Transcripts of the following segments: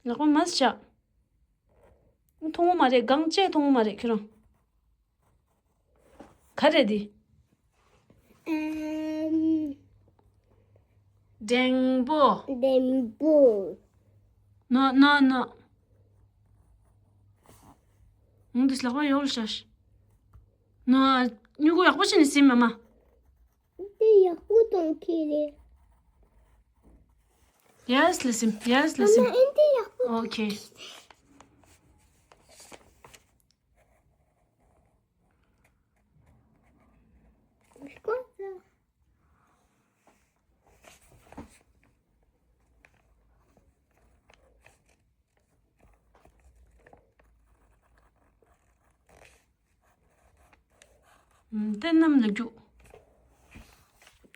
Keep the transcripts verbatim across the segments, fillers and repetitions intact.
ལག་པ་མར་བཞག་མཐོང་གི་མ་རེད། གང་བྱས་མཐོང་གི་མ་རེད་ཁྱོད་རང་། ག་རེ་རེད་འདི། ཨམ། འགྲེང་བུ། འགྲེང་བུ། ནོ་ནོ་ནོ། འོང་འདི་ལག་པ་ཡོག་ལ་བཞག་ནོ། སྨྱུ་གུ་ཡག་པོ་བྱས་ནས་ཟིན་མ་མ། འདི་ཡག་པོ་གཏོང་གི་རེད། ཡས་ལ་ཟིན། ཡས་ལ་ཟིན། མ་མ་འདི་ཡག་པོ། ཨོ་ཁེ། ཨུམ། དེ་གནམ་ལ་རྒྱུག་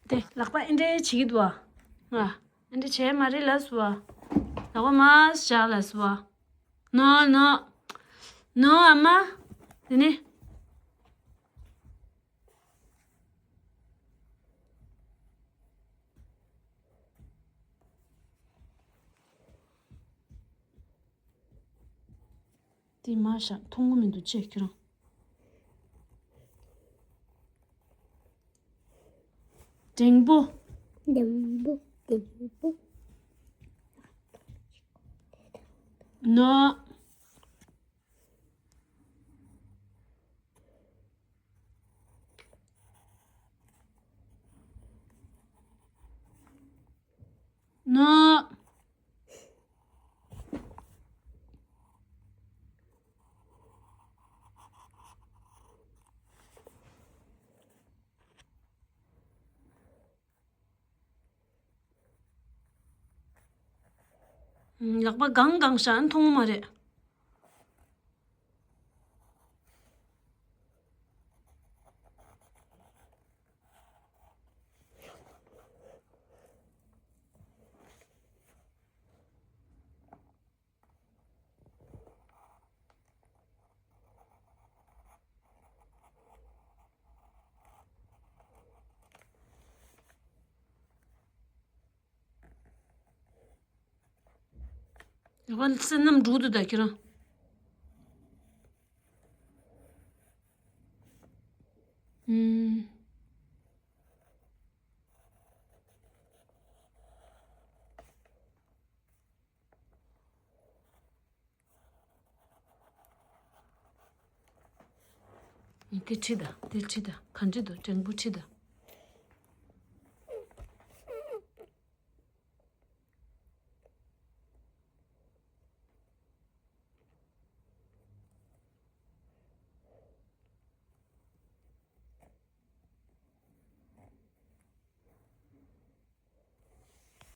དེ་ལག་པ་ཨེ་འདྲས་བྱེད་ཀྱི་འདུག་ཨ། ང་ཨེ་འདྲས་བྱས་མ་རེད་ལབ་སོང་ཨ། ལག་པ་མར་བཞག་ལབ་སོང་ཨ། ནོ་ནོ། ནོ་ཨ་མ། དེ་ནི། དེ་མར་བཞག་མཐོང་གི་མི་འདུག་ཅེས་ཁྱོད་རང་། འགྲེང་བུ། འགྲེང་བུ། འགྲེང་བུ། ནོ། ནོ། ལག་པ་གང་གང་བཞག་མཐོང་མ་རེད། ཡག་པོ་བསོད་ནམས་འགྲོ་འདུག་ད་ཁྱེད་རང་། ཨུམ། དེ་ཁྲིད་ད། དེ་ཁྲིད་ད། ག་འདྲི་འདུག་འགྲེང་བུ་ཁྲིད་ད།